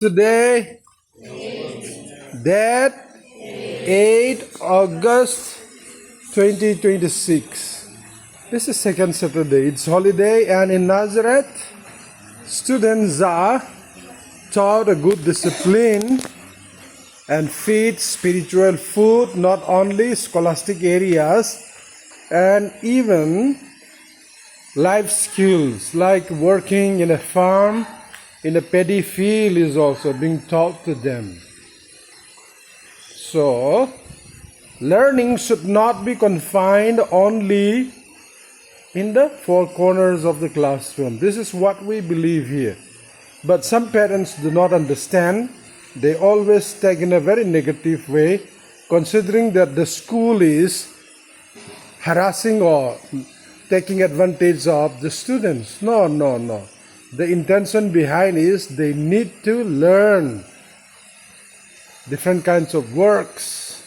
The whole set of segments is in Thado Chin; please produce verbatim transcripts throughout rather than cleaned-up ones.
Today, date eight August twenty twenty-six. This is second Saturday. It's holiday, and in Nazareth, students are taught a good discipline and feed spiritual food, not only scholastic areas, and even life skills like working in a farm, in a paddy field is also being taught to them. So, learning should not be confined only in the four corners of the classroom. This is what we believe here. But some parents do not understand. They always take in a very negative way, considering that the school is harassing or taking advantage of the students. No, no, no. The intention behind is they need to learn different kinds of works,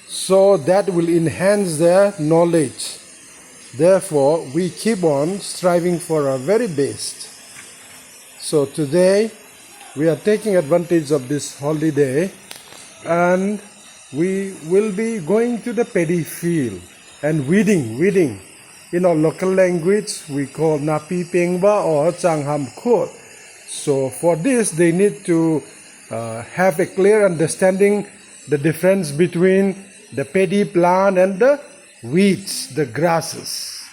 so that will enhance their knowledge. Therefore, we keep on striving for our very best. So today, we are taking advantage of this holiday, and we will be going to the paddy field and weeding, weeding. In our local language, we call napi pengba or changham khot. So for this, they need to uh, have a clear understanding the difference between the paddy plant and the weeds, the grasses.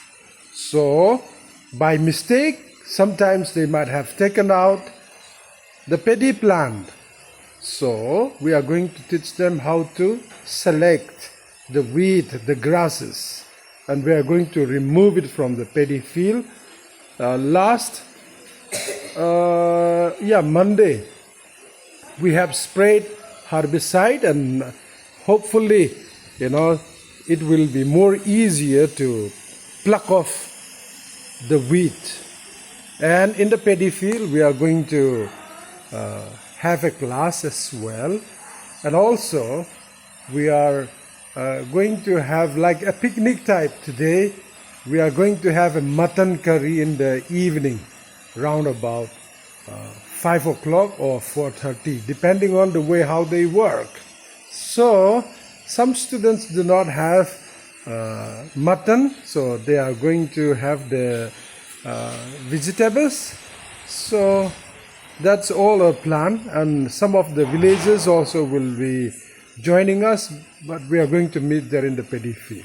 So, by mistake, sometimes they might have taken out the paddy plant. So, we are going to teach them how to select the weed, the grasses, and we are going to remove it from the paddy field. Uh, last, uh, yeah, Monday, we have sprayed herbicide, and hopefully, you know, it will be more easier to pluck off the weed. And in the paddy field, we are going to uh, have a class as well. And also, we are uh, going to have like a picnic type today. We are going to have a mutton curry in the evening, round about uh, five o'clock or four thirty, depending on the way how they work. So, some students do not have uh, mutton, so they are going to have the uh, vegetables. So, that's all a plan, and some of the villages also will be joining us, but we are going to meet there in the paddy field.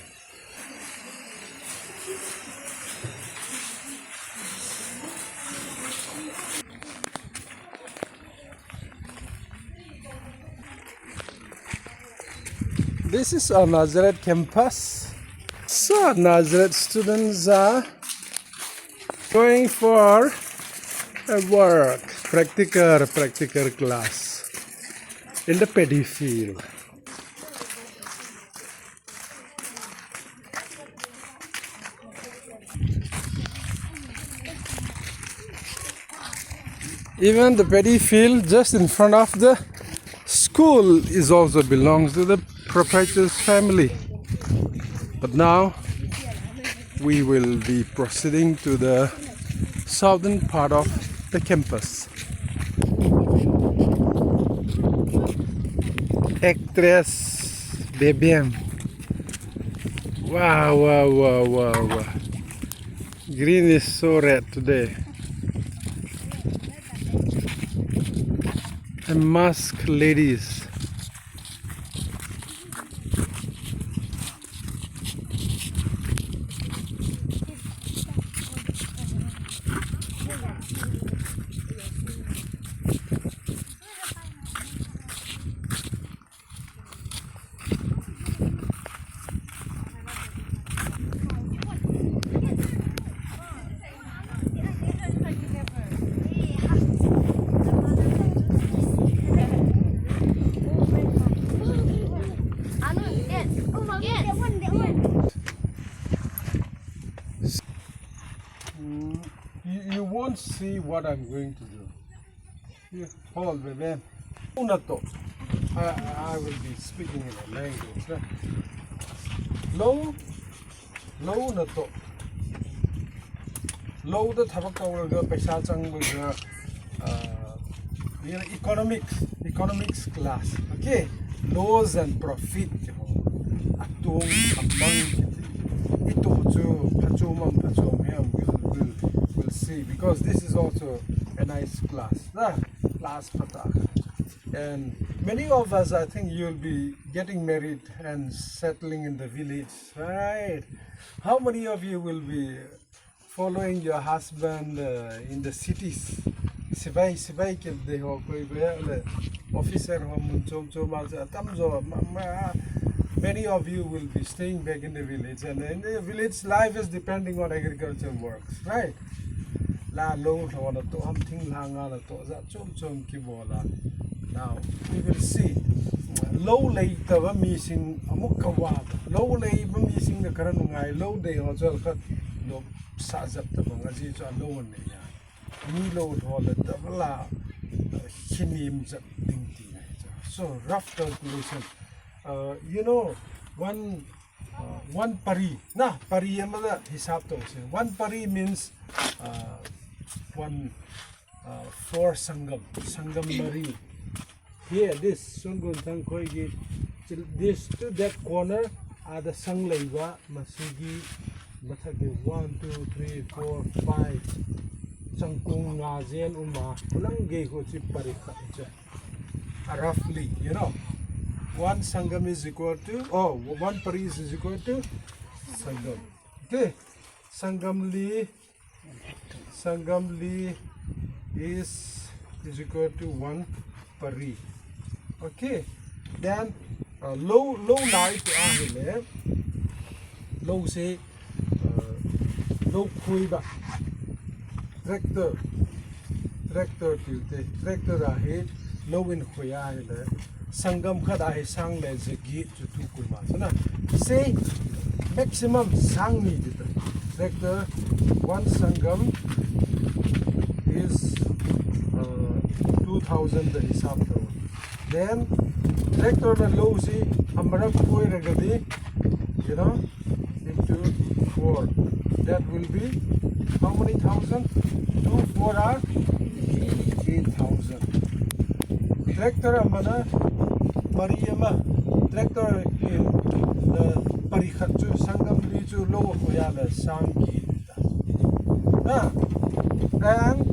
This is our Nazareth campus. So Nazareth students are going for a work, practical, practical class in the paddy field. Even the paddy field just in front of the school is also belongs to the proprietor's family. But now we will be proceeding to the southern part of the campus. Actress Bebem. Wow, wow, wow, wow, wow. Green is so red today. And mask ladies. Mm, you, you won't see what I'm going to do. You hold, baby. Unato. I, I will be speaking in a language. Eh? Lou, lou nato. Lou da thabak tawh ga paisa chang ga, ah, Economics, economics class. Okay. Loss and profit. Atung, amang. Ito chu, phachom am, phachom ham, we'll, we'll, we'll see. Because this is also a nice class. Nah, class pata. And many of us, I think you'll be getting married and settling in the village, right? How many of you will be following your husband uh, in the cities? Sipai, sipai kil de ho koi be le officer ho mun chom chom al atam jo ma, ma, many of you will be staying back in the village, and in the village life is depending on agricultural works, right? La lo lo na to am thing la nga na to ja chom chom ki bola. Now we will see. Lo lei ta ba mi sing amuk ka wa. Lo lei ba mi sing na karan ngai lo de ho chol khat lo sa jap ta ba nga ji cho lo ne ya. Mi lo ho la ta ba la khinim jap ding ti na. So rough calculation. Uh, you know, one uh, one pari. Na pari ama da hisab to se. One pari means uh, one uh, four sangam. Sangam mari. Here, this Songon Thangkhoi gi, this to that corner are the Sang Leiva, Masigi, Mathagi, one, two, three, four, five. Sangkung nga jen uma, kulang gei ko chi pari khat cha. Uh, roughly, you know, one sangam is equal to, oh, one pari is equal to sangam. Okay, sangam li, sangam li is is equal to one pari. Okay, then uh, lo lo nai to ahile, lo se uh, lo khui ba tractor, tractor ti te, tractor ahi lo in khui ahile, sangam khat ahi sang le jagi chu tu kul ma sana. Say maximum sang ni ti ta. Tractor one sangam is uh, two thousand the hisab to. Then tractor na lo si amara koi ragadi, you know, into four. That will be how many thousand? Two four are eight thousand. Tractor amana pari ama, tractor in the pari khat chu sangam li chu lo ko ya la sang ki. Na, and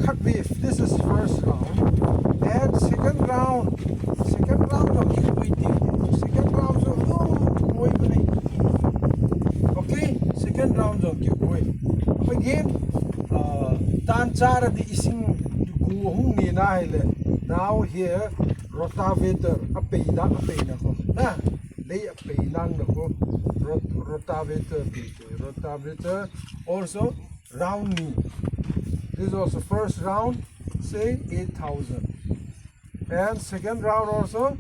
khat bif, this is first round. And second round, second round of equity. Second round of oh, koi bani. Okay, second round of koi. Again, uh, tan chara di ising ku hung ni na hele. Now here, rotavator, a pei da, a pei na ko. Na, lei a pei nang na ko. Rot-, rotavator, rotavator. Also, round ni. This was the first round, say eight thousand. And second round also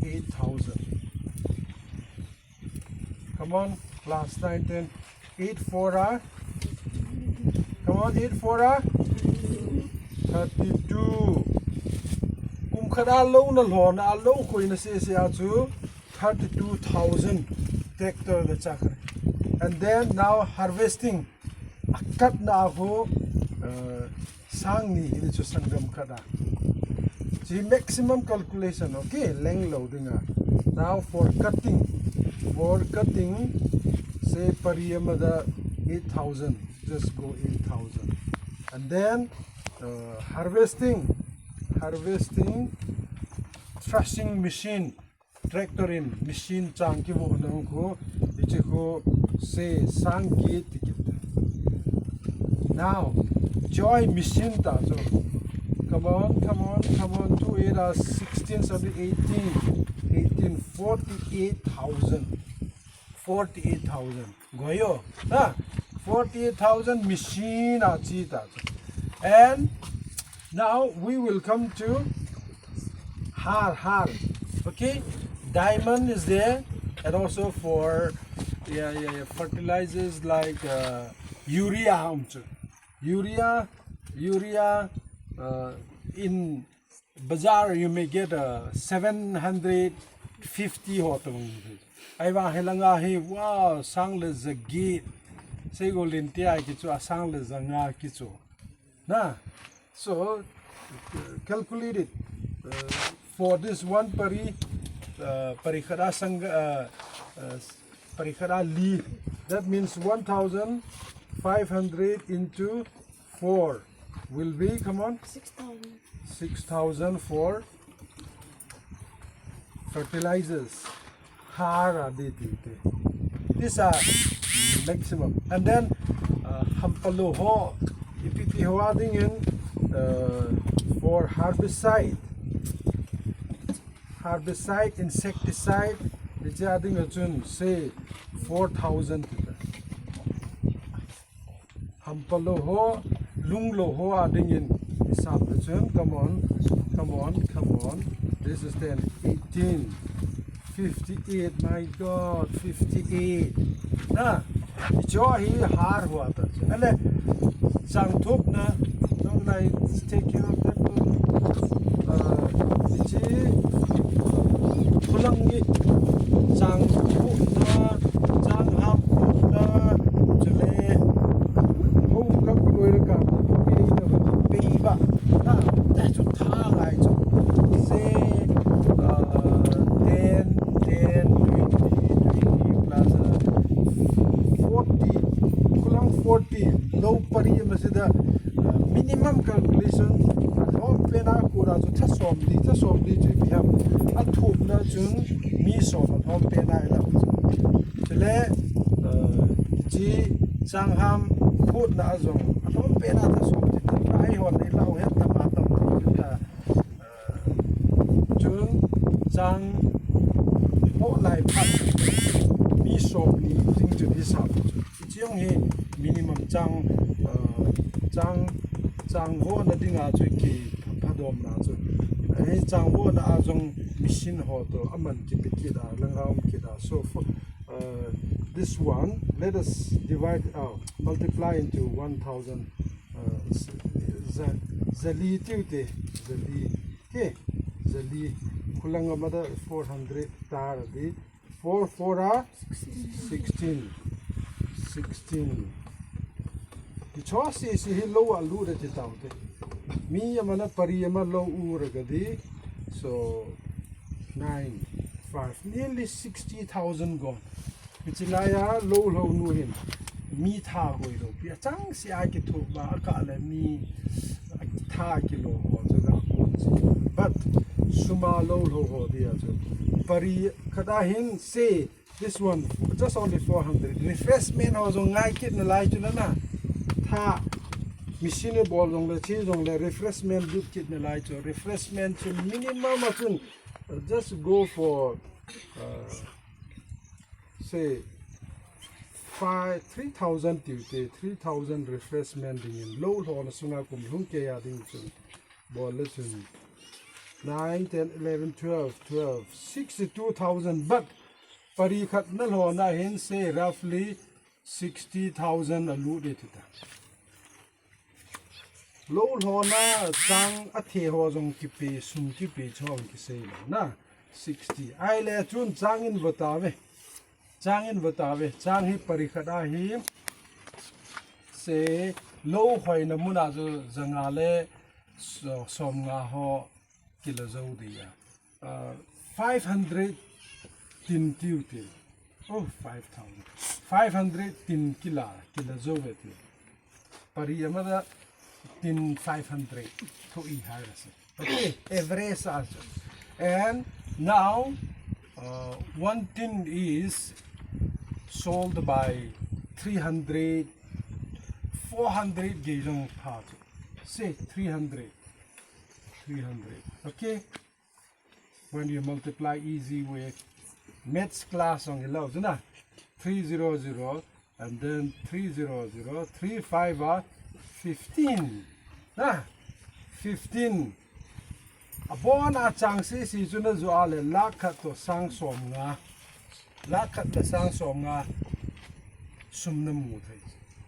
eight thousand. Come on, class nine, ten. Eight four are. Come on, eight four are. Thirty-two. Kum khat a lo na lo na lo koi na se se a chu thirty-two thousand tractor the chakre. And then now harvesting. A kat na ho uh, sang ni hi chu sangam khat a. Chi maximum calculation, okay, leng lo dinga. Now for cutting, for cutting, say pari ama da eight thousand, just go eight thousand. And then uh, harvesting, harvesting, threshing machine, tractor in machine chang ki vo na ko, ichi ko se sang ki ticket. Now, joy machine ta so. Come on, come on, come on. Two eight are sixteen, seventeen, eighteen, eighteen, forty-eight thousand. Forty-eight thousand. Goyo, ha? Forty-eight thousand machine a chi ta. And now we will come to har, har. Okay? Diamond is there, and also for yeah, yeah, yeah, fertilizers like uh, urea, um, urea, urea uh, in Bazaar, you may get a seven hundred fifty ho to. Ai va helanga hi, wow, sang le zagi. Sei go lin ti ai ki chu a sang le zanga ki chu. Na. So Uh, calculate it. Uh, for this one pari, uh, pari khat a sang, uh, uh, pari khat a li. That means one thousand five hundred into four will be, come on, Six thousand. six thousand for fertilizers. Har a di ti te. These are maximum. And then uh, hampalo ho, ipi ti ho a ding in, uh, for herbicide, herbicide, insecticide, hiche a ding a chun say four thousand ti te. Hampalo ho, lunglo ho a ding in, isap le chun, come on, come on, come on. This is ten, eighteen, fifty-eight, my God, fifty-eight. Na, hicho hi har ho a ta. Ale, chang thupna, don't like take care of that. Uh, hiche, khulang ni, chang thupna, chang hap thupna, chule, ho kap loi le ka, pei na, pei ba, na, ta chu tha lai chu. Say, uh, ten, ten, twenty, twenty plus, uh, forty, khulang forty, lou pari ma se da, uh, minimum calculation, a lhom pen a kura chu tha som li, tha som li chu ipi ham, a thupna chun mi som a lhom pen a i la chu. Chule, uh, chi chang ham khutna a jong a lhom pen a tha som li, tha ai hon i la u het ta ma tam ta. Chun chang ho lai phat mi som ni ding chun hisap chu. Hiche jong hi minimum chang, uh, chang, chang ho na ding a chu ki phadom na chu. Hi chang ho na a jong machine ho to aman kipe kit a, langa um kit a. So for, uh, this one, let us divide, uh, multiply into one thousand, uh, za-, zali tiu te, zali. Okay, zali, khulang a ma da four hundred ta ra di, four four a sixteen, sixteen. Hicho sese hi lou a lut a ti tau te. Mi ama na pari ama lou u ra ka di, so nine, five, nearly sixty thousand gone. Hiche lai a lou lhou nu hin mi tha goi lou pi a chang se a kithup ba a kah le mi tha kilo ho chu ga kon si. But sum a lou lhou ho dia chu pari khat a hin se this one just only four hundred. Refreshment ho jong ngai kit na lai chu na na. Tha machine bol jong le chi jong le refreshment lut kit na lai chu. Refreshment chu minimum a chun, uh, just go for, uh, say five, three thousand tiu te, three thousand refreshment ding in lou lhona sunga kum lhung kei a ding chun bol le chun nine, ten, eleven, twelve, twelve, sixty-two thousand, but pari khat na lhona hin say roughly sixty thousand a lut e ti ta. Lou lhona chang a the ho jong kipe, sum kipe chu hung kisei lou na, sixty. Ai le chun chang in va ta ve. Chang in va ta ve. Chang hi pari khat a hi se lou hoina mun a chu janga le so-, som nga ho kilo jou di a. Uh, five hundred tin tiu tin. Oh, five thousand. Five hundred tin kila, kila jou ve tin. Pari ama da tin five hundred. Tho i hai ra se. Okay, average as. And now, uh, one tin is sold by three hundred, four hundred gei jong pha chu. Say three hundred. Three hundred. Okay? When you multiply easy way, maths class ong ilou chu na. Three zero zero and then three zero zero, three five are fifteen. Na? Fifteen. Abon a chang sese chu na ju a le lakh khat to sang som nga. Lakh khat le sang som nga sum na mu thei.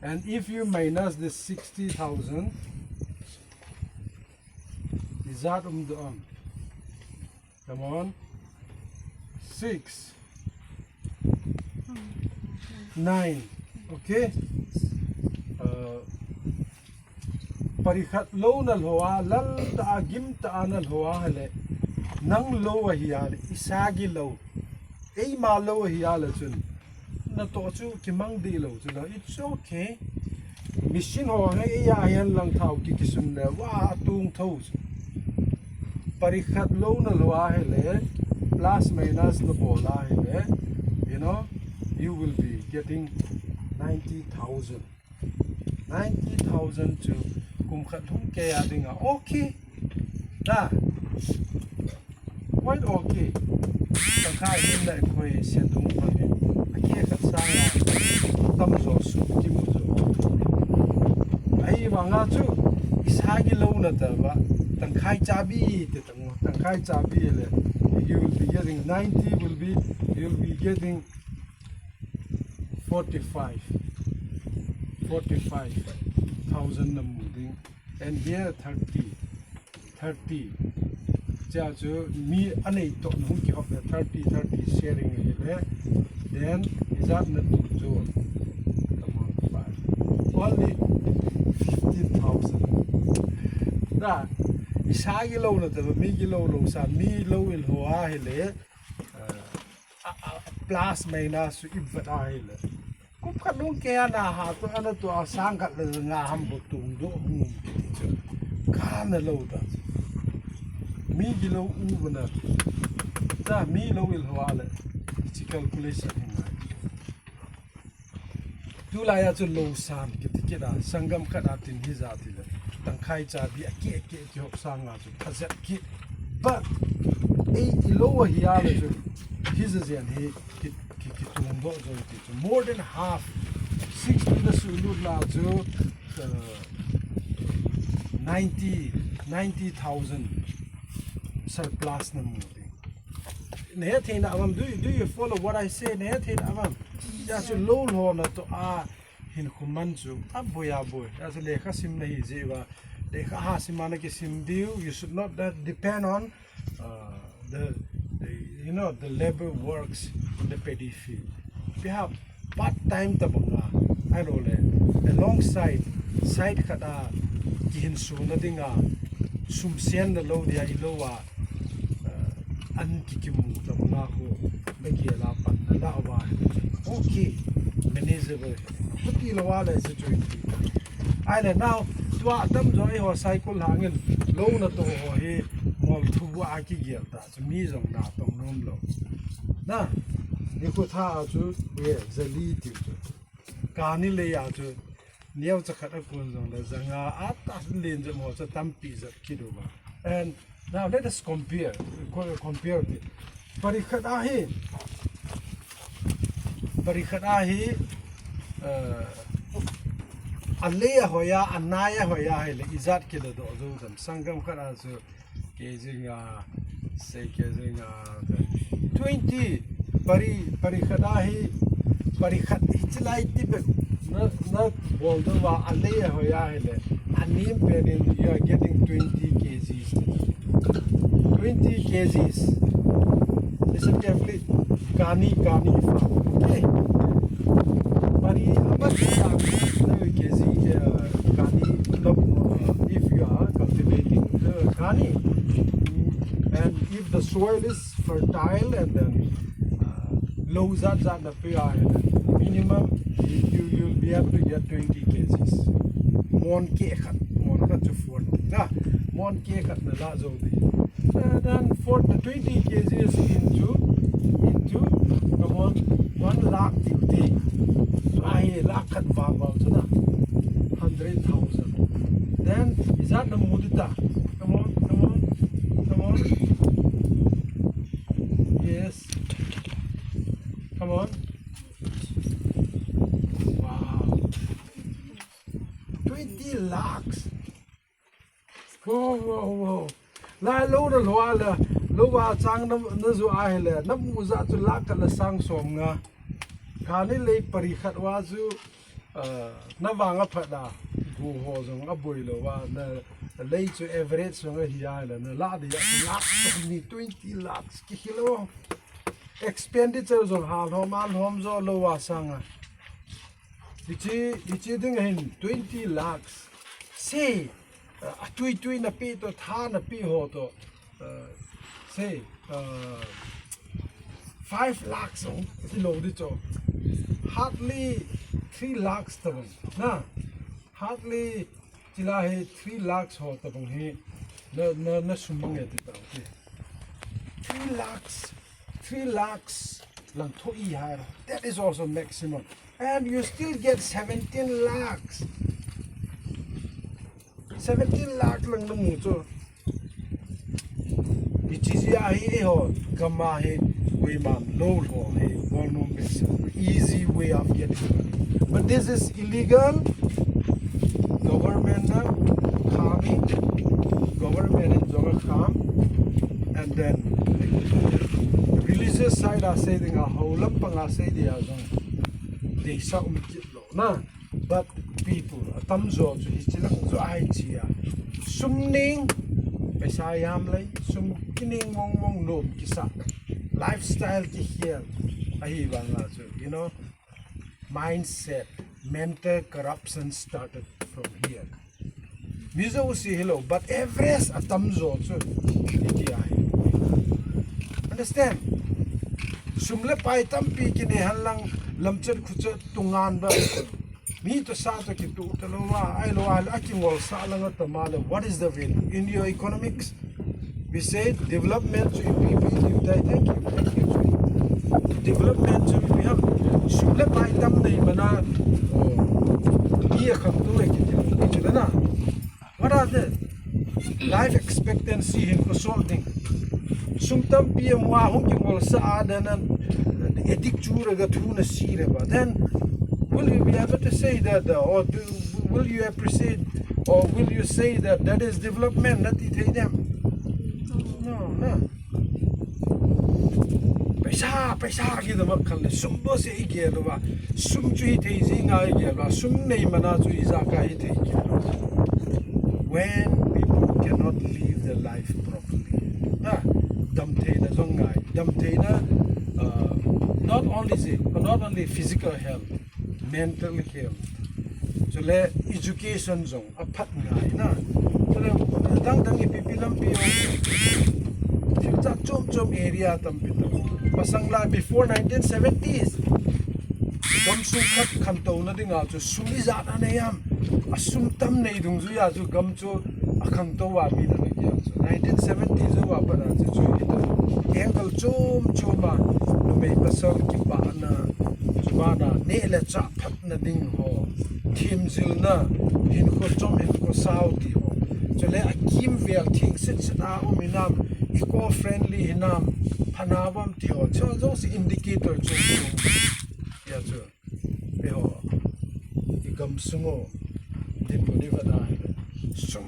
And if you minus this sixty thousand, ijat um do am. Come on. Six. Nine. Okay? Uh, Pari khat lou na lou a, lal ta a, gim ta a na lou a hile, nang lou ahi a le, i sagi lou, eima lou ahi a le chun, natoh chu kimang deh lou chu la, it's okay. Machine ho hi eia hihen lang thao ki kisun le, wa, atung tho chu. Pari khat lou na lou a hile, plus minus na bol a hile, you know, you will be getting ninety thousand. Ninety thousand chu kum khat lhung kei a dinga, okay. Da. Quite okay. Tangkhai hin le khoi sen thum pha hin. A ke khat sang a tam jo su ki mu jo. Ahivanga chu i sagi lou na ta ba. Tangkhai chabi te tang, tangkhai chabi le. You will be getting ninety, will be, you'll be getting forty-five. Forty-five thousand na mu ding. And here thirty. Thirty. Chia chu mi anei toh na hung kihop le thirty, thirty sharing ahi le. Then, ijat na tu chu. Come on, five. Only fifteen thousand. Da, i sagi lou na ta, mi gi lou lou sa, mi lou in ho a hile. Uh, a, a, plus minus chu i vet a hile. Kum khat lhung kei a na ha tu, ana tu a sang khat le nga ham bo tung do hung um kiti chu. Ka na lou ta. Mi gi lou u bu na. Ta mi lou il ho a le. Chi calculation hi ngai. Tulai a chu lou san kiti kit a, sanggam khat a tin hi ja ti le. Tangkhai chabi a ke ke ki hop sang a chu pha zet kit. But, ei i lou ahi a le chu. Hi ja jen hi ki, ki, ki tung do jo ti chu. More than half. Sixty na su lut na chu, uh, ninety, ninety thousand surplus na mu ding. Nahe thei na avam, do you, do you follow what I say? Nahe thei na avam. Ya chu lou lou na to a hin khuman chu a boi a boi. Ya chu lekha sim na hi je ba. Lekha ha sim na ki sim diu. You should not that depend on, uh, the, the, you know, the labor works in the paddy field. Pi ha part time ta banga. Ai lo le. Alongside, side khat a kihin su na dinga. Sum sen na lou dia i lou a. Uh, an ki kimu ta banga ho. Na ki la pan na la wa. Okay. Manageable. Kuti lo wa le situation. Ai le now, tua tam jo i ho cycle hangin. Lou na to ho hi. Mol thu wa ki gel ta. Chu mi jong na tong nom lo. Na, ni khu tha a chu, ye, zali ti chu. Kani le ya chu, neo cha khat a kun jong le, zanga a ta len jong ho cha tampi jat ki do ba. And now let us compare, co-, compare it. Pari khat a hi, pari khat a hi, uh, a le a hoya, a nai a hoya hi le, ijat ki do do jo jam, sanggam khat a chu, Kg nga, sei kg nga, twenty, pari, pari khat a hi, pari khat hi chilai ti bek, na, na bol do va, a le a hoya hi le, a nim pen in, you are getting twenty kgs. Twenty kgs. Listen carefully. Kani, kani, fa. Okay. Pari, how much is that? Kg, uh, kani, uh, if you are cultivating the kani, and if the soil is fertile and then, uh, lou jat jat na pe a, minimum you, you'll be able to get twenty kgs. Mon ke khat, mon khat chu forty na, mon ke khat na la jo de. Uh, then for the twenty kgs into, into, come on, one lakh fifty. Ai, lakh khat vang vang chu na. Hundred thousand. Then, ijat na mu di ta. Come on, come on, come on. Yes. Come on. Wow. Twenty lakhs. Wow, wow, wow. Lai lou na lou a le, lou a chang na, na ju a hi le, na mu ja chu lakh khat le sang som nga. Kani lei pari khat va chu, uh, na vang a phat a, gu ho jong a boi lou va, na lei chu average jong a hi a le, na la di a chu lakh ni twenty lakhs ki hi lou. Expenditure jong ha lhom, a lhom jo lou va sang a. Hichi, hichi ding hin twenty lakhs. Say, Atui tui na pi to, tha na pi ho to, uh, say, uh, five lakhs ho, ti lo di cho. Hardly three lakhs tabang. Na, hardly chila hi three lakhs ho tabang hi. Na, na, na sum bang e ti tau ti. Three lakhs, three lakhs lang tho i hai. That is also maximum. And you still get seventeen lakhs. Seventeen lakh lang na mu cho. Hichi ji a hi eiho, gam a hi, koiman lo ho hi, bol nom bit. Easy way of getting money. But this is illegal. Government na kham hi, government in jong a kham, and then religious side a sei ding a, ho lampang a sei ding a jong deisah um kit lou na. But people, atam jo chu hichi lang jo ahi chia. Sum ning, paisa yam lei, sum kining mong mong nom kisa. Lifestyle kikhel. Ahivang a chu, you know, mindset, mental corruption started from here. Mi jouse hilou, but average atam jo chu hiti ahi. Understand? Sum le pai tampi kinei hen lang, lamchet khuchet tungan ba. Mi toh sa toh kituh talou a, ahilou a, akingol sah lang atam a le, what is the value in your economics? We say development chu ipi ipi ti tai, thank you, thank you. Development chu ipi ham? Sum le pai tam nei mana, oh, mi akhangtou e kiti chu le na. What are the life expectancy hin ko sol ding? Sum tampi amu a hung kingol sah a, then an addict chu ra ga thu na si re ba. Then will you be able to say that, uh, or do, will you appreciate, or will you say that that is development? Na ti thei dem. No, no. Paisa, paisa kiti ma khan le, sum bou se i gel uva. Sum chu hithei jing a i gel uva. Sum nei mana chu ijakai hithei gel uva. When people cannot live their life properly. Na, damtheina jong ngai. Damtheina, uh, not only the, not only physical health, mental health. Chule education jong aphat ngai na. Chule dang dang ipi ipi lampi jong. Thil chom chom area tampi tam. Pasang lai before nineteen seventies. Gamsung khat khantouna dinga chu sum ijat a nei am. Asum tam nei dungjuia chu gam chu akhangtou a mi na nei a chu. Nineteen seventies jou a pat a chu chu hita. Angle chom chom a numei pasal kipana, chubana neh le chah phatna ding ho. Themjilna, hinkho chom hinkho sao ti ho. Chule akimvel theng set set a um hinam, eco friendly hinam, phanau am ti ho. Chu jouse indicator chu. Hia chu. Eiho, i gamsung u, dinmun i vet a, sum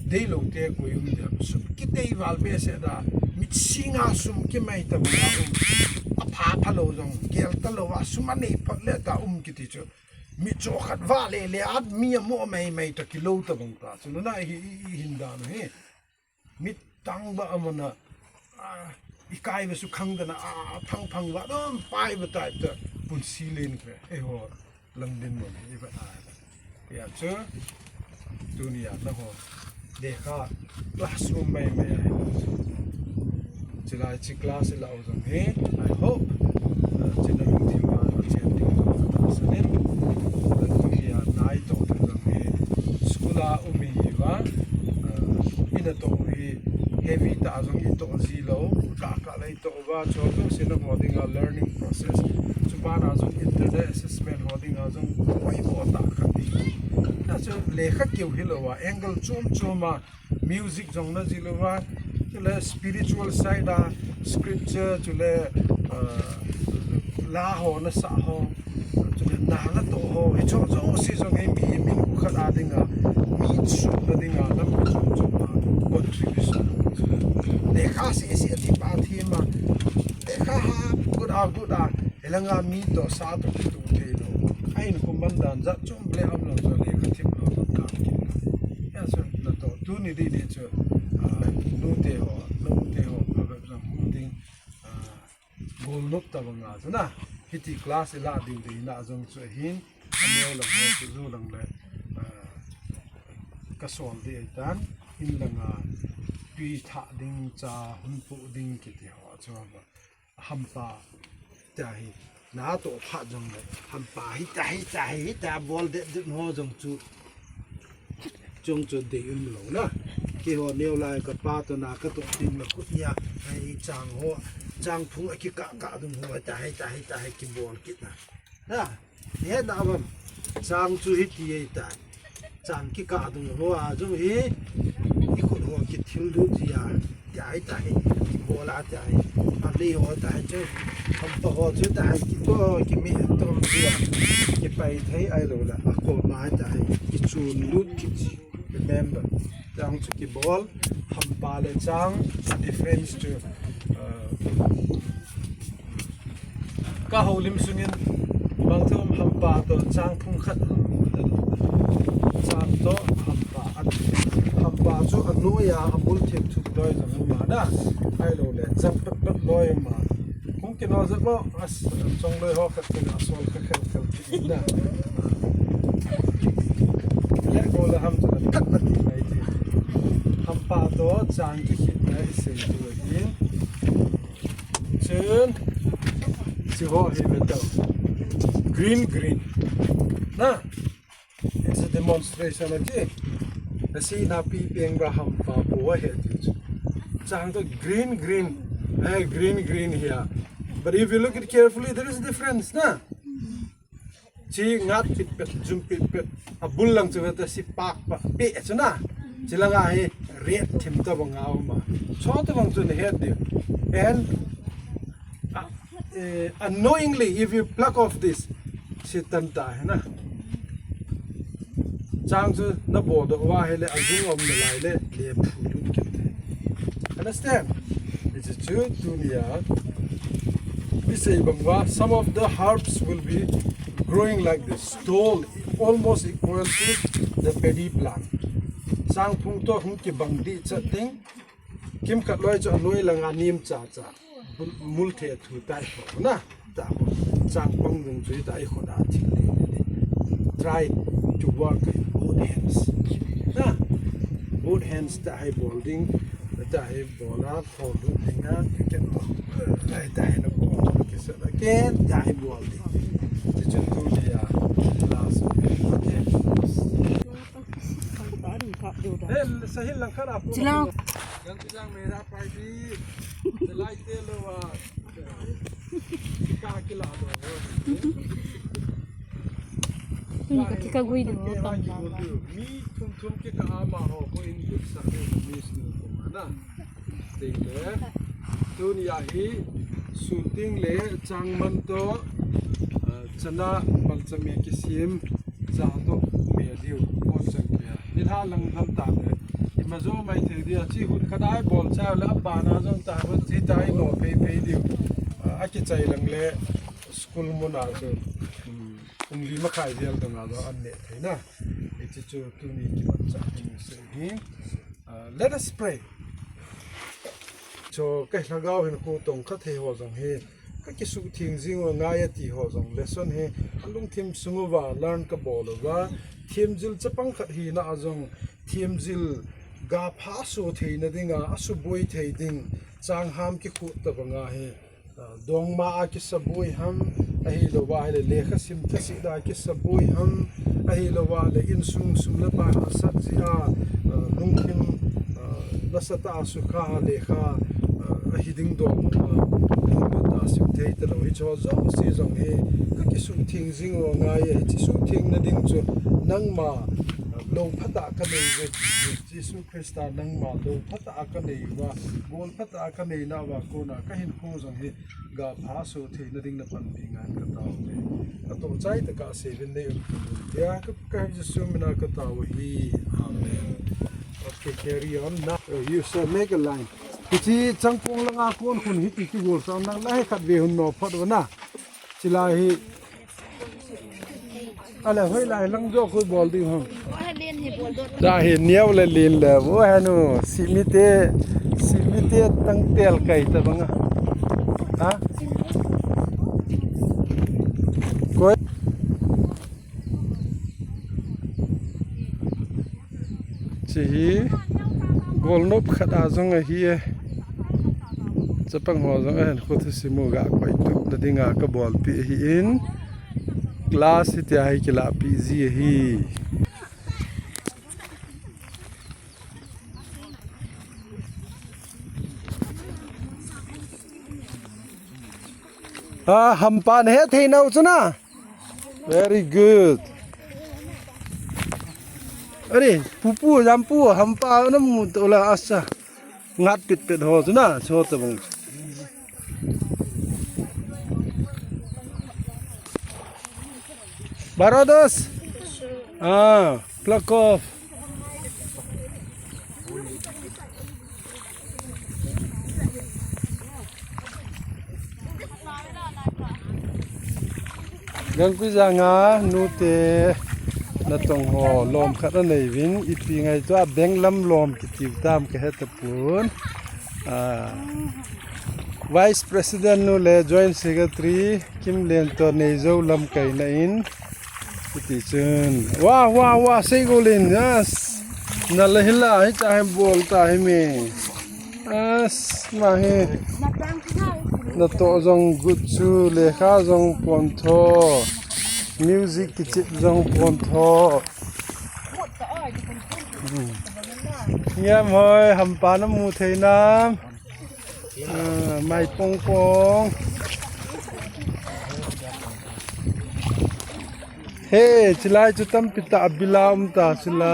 deilou te koi um dia, sum kidei val behseh da, mitsinga sum kimai ta bang a um, apha phalou jong, gel talou a, sum anei phot le ta um kiti chu, mitcho khat vah le le a, mi amo mai mai ta kilou ta bang ta, chu luna hi, i, i hin dan u hi. Mit tang ba amana, ah, ikai ba su khang dana, ah, phang phang ba dom pai ba tai ta pun si len kre. Eiho, lang dinmun i ba ai. Ya chu, tunia na ho. Lekha, classroom mai mai ai. Chilai chi class la u jong hi, I hope, ah, china hung thim ba, ah, chen ding jong ka ta sanin. Ah, tunia nai to jong hi, school a um hi ba, ah, ina to hi, heavy ta jong i to ji lou, ka ka lei to ba, cho to sina mo ding a learning process. Chubana jong internal assessment ho ding a jong koi mo ta ka ti. Na chu lekha keu hilou a, angle chom chom a, music jong na ji lou a, chule spiritual side a, scripture, chule, ah, la ho na sa ho, chule na na to ho, hicho jouse jong hi mi, mi nu khat a ding a, mi sum na ding a, lam chom chom a, contribution. Lekha sese ti pa thi ma, lekha ha, good a, good a, Helanga mi to sa to kitu thei lou. Ahin kum ban dan jat chom le am lou to le ka thip lou to ka. Ya so na to tuni di di chu, ah, nu te ho, nu te ho, ka ba jong hu ding, ah, gol nop ta bang a chu na. Hiti class i la ding di na jong chu hin, a neo la ho chu zu lang le, ah, kasol ding ahitan, inlanga tui thah ding, cha hunpoh ding kiti ho chu hampa tia hi. Natoh phat jongle hampa hita, hita, hita bol dep dep ho jong chu, chung chu dei umlou na. Keiho neo lai kapa toh na katoh tengle khut nia, hei chang ho, chang phung akikah kah dung ho, hita, hita, hita, hei kibol kit na. Na, nahet na ham? Chang chu hiti ahitai. Chang kikah dung ho a jong hi, ikhut ho kithil lut jia, tia ahitai. Kibol a tia hi. Alei ho tia hi chu, hampa ho chu tia hi, kito, kimeh tom jia, kipai thei ahilou le, akoma tia hi, kichun lut kit ji. Remember, chang chu kibol, hampa le chang difference chu, uh, kahoulim sungin bang thu ham, hampa toh chang phung khat, chang toh hampa, hampa chu anoiya amul them thut loi jong um a na, ahilou le jang pet pet loi um a. Hung kino jep mo, as, chongloi ho khat khat asol kha khel khel kit na. Le ko le ham chu khat na ti mai ti. Hampa toh chang kikhehna isei diu ahi. Chun, hiche ho hi ve tau. Green, green. Na, it's a demonstration ahi. Nasi napi peng ba hampa po ahi ti chu. Chang toh green, green. Eh, green, green hi a. But if you look it carefully, there is a difference, na? Chi ngat pit pet, jum pit pet. Abul lang chu ve ta si pak pak pe chu na. Chi langa hi red thim tobang a um a. Chutobang chu nahet diu. And, uh, eh, unknowingly, if you pluck off this, si tan ta hi na. Chang chu nabol doh uva ahile, ajung um nalai le, le phu lut kit te. Understand? Hiche chu tunia isei bang uva, some of the herbs will be growing like this, tall, almost equal to the paddy plant. Chang phung toh hung kibang ding chet ding. Kimkhat loi chu anoi langa nim cha cha. Mul the thu tai ho na. Ta ho. Chang pang dung chu ta i khut a thil le le. Try to work with both hands. Na. Both hands ta hi bol ding. Ta hi bol a, kho lut ding a, ken bol. Ai, ta hi na bol. Kisa na ken, ta hi bol ding. Ti chun tunia. Last. Okay. Hel, sahil lang khat a pu. Chila. Yang tu yang merah pai di. Selai te lo wa. Ka kila lo. Tuni ka kikagui diu ho tam la. Mi thum thum kikah a ma ho ko in group sa ni mi snu ko ma na. Teng le. Tunia hi shooting le chang man toh, ah, chana malcha me kisem cha toh me diu ko chang pia. Ni lha lang dam ta le. Ima jo mai thei dia chi hut khat a bol cha le abana jong ta ho chi ta i lo phei phei diu. Ah, akichai lang le school mun a chu. Hmm. Pung li makhai vel dong a jong an ne thei na. Hiche chu tuni kimanchah ding sei hi. Uh, let us pray. Chu ka lhagao hinkho tong kha thei ho jong hi, ka kisuhtheng jing u angai ati ho jong lesson hi alungthim sung uva learn ka bol uva, themjil chapang khat hina a jong themjil ga pha so theina dinga, asuboi thei ding, changham kikhut tabanga hi, ah, dongma a kisaboi ham, ahilouva ahile lekha sim thase da kisaboi ham, ahilouva le insung sum le pai hahsat jeh a, ah, lungthim, ah, nasatah a sukha a lekha, ah, ahi ding dong, ah, lunglut a sim thei talou hiche ho jouse jong hi, ka kisuhtheng jing u angai e, hiche suhthengna ding chu nangma, ah, lou phatah ka nei uve, Jesu Christa nangma lou phatah a ka nei uva, bol phatah a ka neina uva kona ka hinkho jong hi ga pha so theina ding na panpi ngan ka tao uve. Ka toh chai tah a seven nei um tia ka, ka Jesu mina ka tao hi. Amen. Okay, carry on. Now, uh, you shall make a line. Hiche changpong langa kon khun hiti kigol sa nang la hi khat ve hun no phat uva na. Chilai hi. Ale, hoilai lang jo koi bol ding ham. Da hi neo le lin le, vo henu, simite, simite tang tel kai tabanga. Ha? Koi. Hi golnop khat a jong ahi e. Chapang ho jong ahin khut thusim u ga koi tup na dinga ka bolpi ahi in. Class hitia hi kilahpi ji ahi. Ah, hampa na he thei nau chu na. Very good. Are, pupu, jampu, hampa na mu to la asa. Ngat pit pit ho chu na, so ta bang. Barodos. Ah, Plakov. Gangpi janga nute natong ho lom khat anei vin ipi ngai tua benglam lom kitiu tam ka heta pun. Ah, Vice President nu le Joint Secretary Kim Lento nei zo lamkaina in. Iti chun. Wah, wah, wah, sei golin. Yes. Na la hila, hi ta hi bol ta hi me. Yes, ma hi. Na to jong good chu, lekha jong pon tho. Music kichip jong pon tho. Hmm. Ngiam hoi, hampa na mu thei nam. Ah, mai pong pong. He, chilai chu tampi ta abila um ta chila.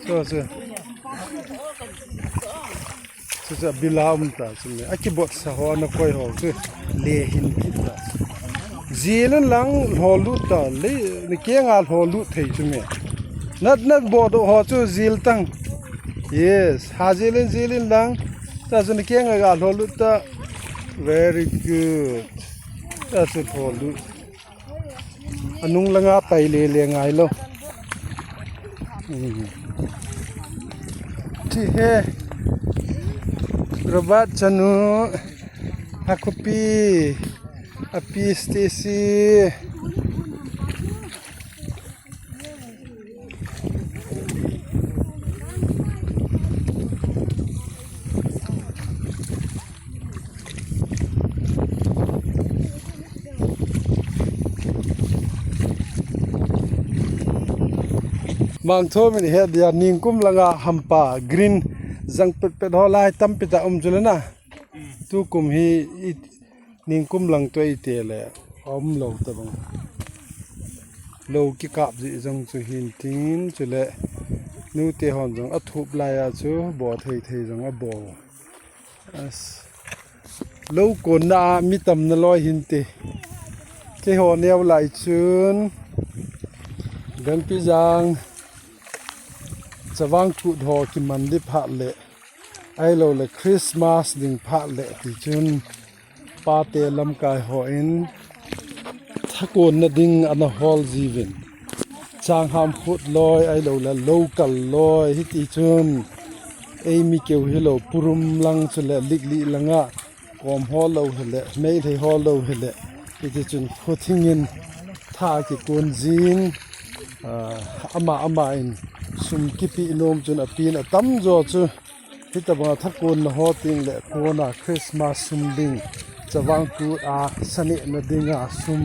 So, so. Chu chu abila um ta chu me. A kibot sa ho na koi ho chu. Le hin ki ta. Jilin lang ho lut ta. Le, ni ke nga ho lut thei chu me. Nat nat bo do ho chu jil tang. Yes, ha jilin jilin lang. Ta chu ni ke nga ga ho lut ta. Very good. Ta chu ho lut. Anung langa pai le le ngai lo. Hmm. Thi he. Robert chanu. Hakupi. Api Stacy. Mangtho min he dia ningkum langa hampa green jang pet pet ho lai tampi ta um chu le na. Tu kum hi i Ningkum lang tua ite le, um lo ta bang. Lo kikap ji jong chu hin tin, chule nute hon jong athup lai a chu, bo thei thei jong abo. As. Lo konna mi tam na loi hin te. Keiho neo lai chun. Gangpi jang. Chavang kut ho kiman di phat le. Ahilou le Christmas ding phat le ti chun. Pate lamkai hon thakonna ding ana hol jiuvin. Changham khut loi, ahilou le lokal loi, hiti chun. Eimi keu hilou, purum lang chule likli langa, kom hol lou hile, meilhei hol lou hile. Hiti chun khuthingin tha kikon jin, ah, ama ama in sum kipe nom chun apin atam jo chu. Hitabanga thakonna ho teng le kona Christmas sum ding, chavang kut a saneh na dinga sum.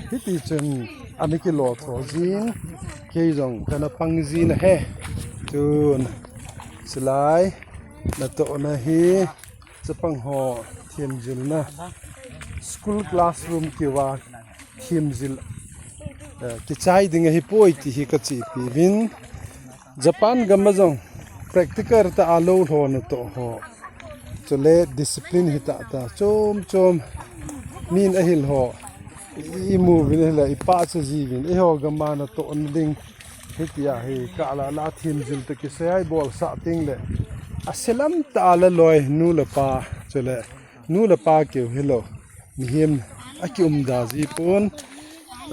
Hiti chun ana kilo tho jin, kei jong kana pang jin ahi. Tun, silai, natohna hi, chapang ho, themjilna. School classroom kiva, themjil, eh, kichai ding ahipoi ti hi kachepi uvin. Japan gam a jong practical tah a lo lhona toh ho. Chule discipline hi tah tah chom chom min ahil ho. I, imu uvin ahile, ipachat jiuvin. Eiho gam a natohna ding. Hitia hi kala la themjil toh kisei a ibolsah teng le. Aselam tah a la loi nu le pa. Chule nu le pa keu hilou. Mihem akium da ji pon.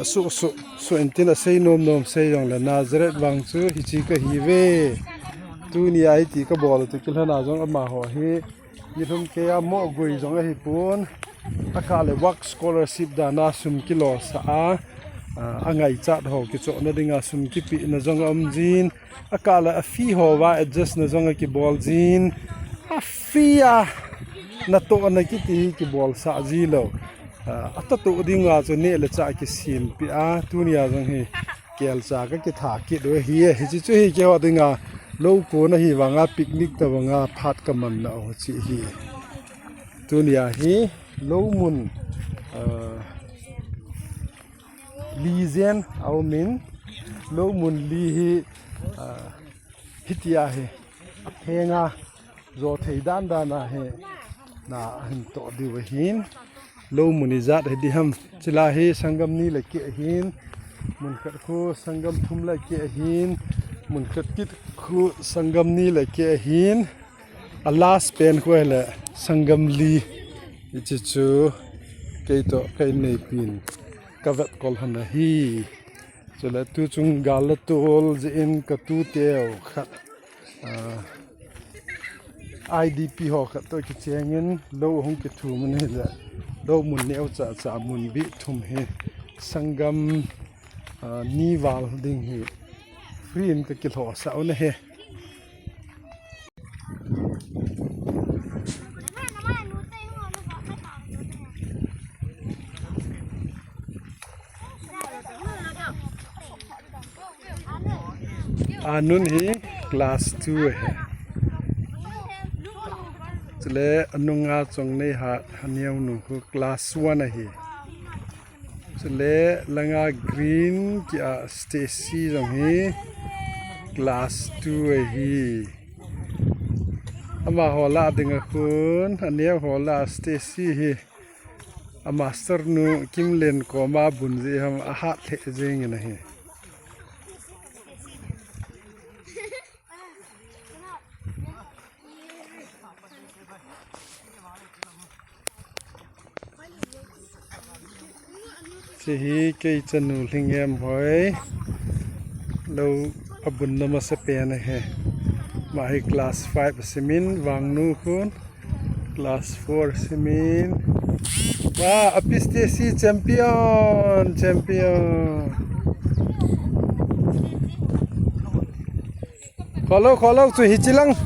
Asu, su, su intin asei nom nom sei jong le Nazareth vang chu hiche kahiuve. Tuni a hiti kabol u toh kilhon a jong amaho hi. Nilhum keiya mo gui jong ahipon. Akha le work scholarship dan a sum kilosah a. Ah, angaichat ho kichohna dinga sum kipehna jong aum jin. Akah le a fee hoa adjustna jong akibol jin. A fee a natohna kiti hi kibolsah ji lou. Ah, atahto dinga chu neh le chah kisempeh a, tunia jong hi kelcha kakitha kit u ahi. Hiche chu hi keiho dinga lou kona hi vanga picnic tabanga phat kamanna u chu hi. Tunia hi lou mun, ah, li jen aumin, lou mun li hi, ah, hitia hi aphenga jo thei dan dan a hi na ahin toh diu ahin. Lou mun ijat hi diham, chulai hi sanggam ni le keh ahin, mun khat khu sanggam thum le keh ahin, mun khat kit khu sanggam ni le keh ahin. A last pen khu ahile sanggam li. Hiche chu keitoh ka inneipin kavet kol hon ahi. Chule tuchung gal le tol jeh in katuteu khat, ah, I D P ho khat toh kichengin lou hung kithum in ahile lou mun neocha cha mun bih thum hi sanggam, ah, ni val ding hi free in kakilhohsah u ahi. Anun hi class two ahi. Chule anunga chongneiha aneonu khu class one ahi. Chule langa green kia Stacy jong hi class two ahi. Amaho lah dinga khun, aneo ho lah Stacy hi a master nu Kimlen koma bun jeh ham ahat lheh jengin ahi. Hiche hi kei chanu Lhingem hoi lou abunna masapen ahi. Ama hi class five asimin, Vangnu khun class four asimin. Wow, Api Stacy champion, champion. Kholou, kholou chu hiche lang.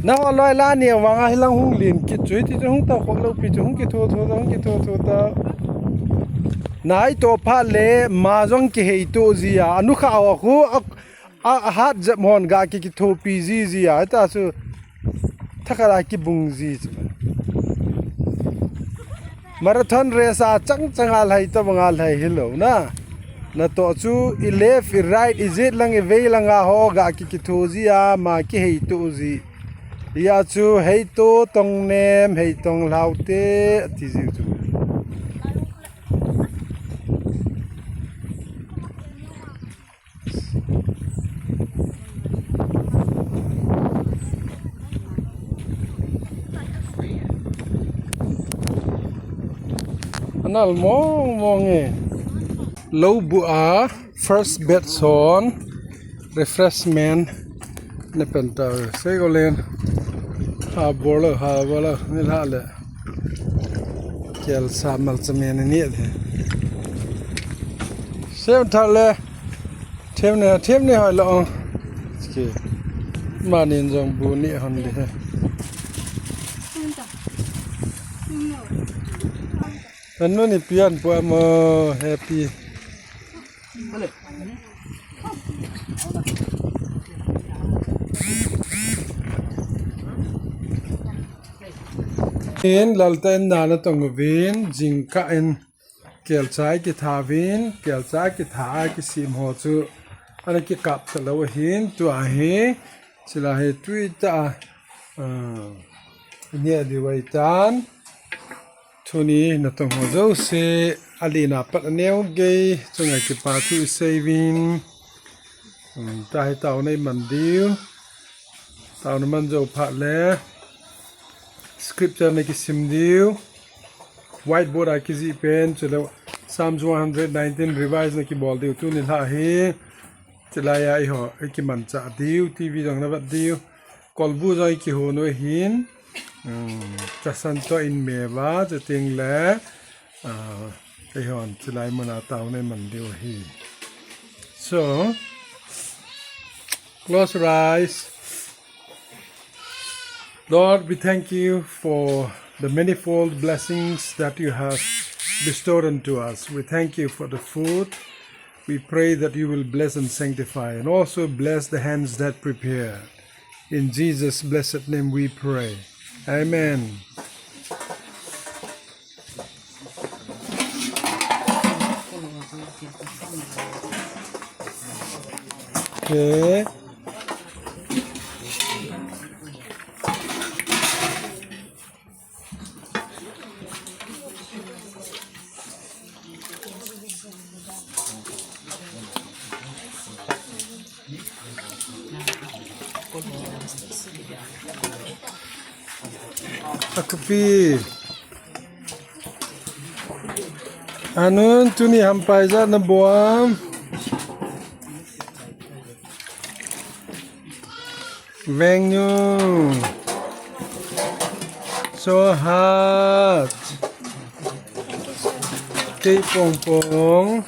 Naho loi la ni vanga hilang hung len kit chu hiti chu hung tao kholou pi chu hung kitho tho ta, hung kitho tho ta. Nai toh phat le ama jong kiheito jia, anukha ho khu a, a, ahat jep hon ga ki, kithopi ji jia, ta chu thakhat a kibung ji chu. Marathon race a chang chang a lhai tabang a lhai hilou na. Natoh chu i left, i right, i jet lang, i vei langa ho ga ki, kitho jia, ama kiheito ji. Hia chu heito tong nem, heitong lhaute, ati jiu chu. Anal mong mong e. Lou bu a first batch hon refreshment ne pen ta sei ko len. Ha bol lo, ha bol lo, ni la le. Kel sa mal cha men ni de. Sem tha le. Them ne, them ne hoi lo. Ki. Manin jong bu ni hon de. Anu ni pian pu amo happy. In Lalta in dan atong uvin, jingkah in kelcha kitha uvin, kelcha kitha a kisem ho chu ana kikap talou ahin, tua hi, chila hi tui ta, ah, ni a di wai tan. Tuni natong ho jouse, alina pat aneo gei, chunga kipa thu isei uvin. Um, tahi taona iman diu. Taona man jou phat le scripture na kisim diu. Whiteboard a kijih pen, chule Psalms one hundred nineteen revise na kibol diu. Tuni lha hi, chilai a iho, ikimanchah diu, T V jong na vet diu. Kolbu jong ikihon u ahin, um, chasan toh in me uva, chuteng le, ah, Eihon, chulai muna taona iman diu ahi. So, close your eyes. Lord, we thank you for the manifold blessings that you have bestowed unto us. We thank you for the food. We pray that you will bless and sanctify and also bless the hands that prepare. In Jesus' blessed name we pray. Amen. Okay. Akhupi. Anun, tuni hampai ijat nabol am? Veng nu. So hot. Kei pong pong.